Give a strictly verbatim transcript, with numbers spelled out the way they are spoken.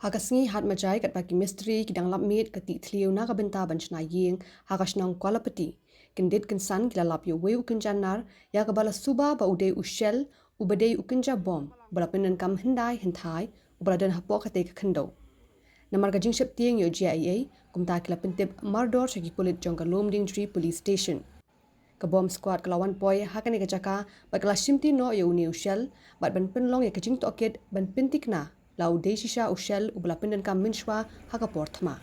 Ha ka sngi Hadmajai, katba ki mistri ki dang lap miet ka tih thliew na ka bynta ban shna ïing ha ka shnong Kualapati, kyndit kynsan ki la lap ïa uwei u kynja nar ïa kaba la suba ba u dei u Shell, uba dei u kynja bom uba la pyndonkam hyndai hynthai, uba la don hapoh katei ka khyndew. Namar ka jingsheptieng ïoh jia eiei, kumta ki la pyntip mardor sha ki pulit jong ka Lumdiengjri Police Station. Ka Bomb Squad ka la wan poi ha kane ka jaka bad ka la shimti noh ïa une u Shell bad ban pynlong ïa ka jingtohkit ban pynthikna la u dei shisha u Shell uba la pyndonkam mynshwa ha ka por thma.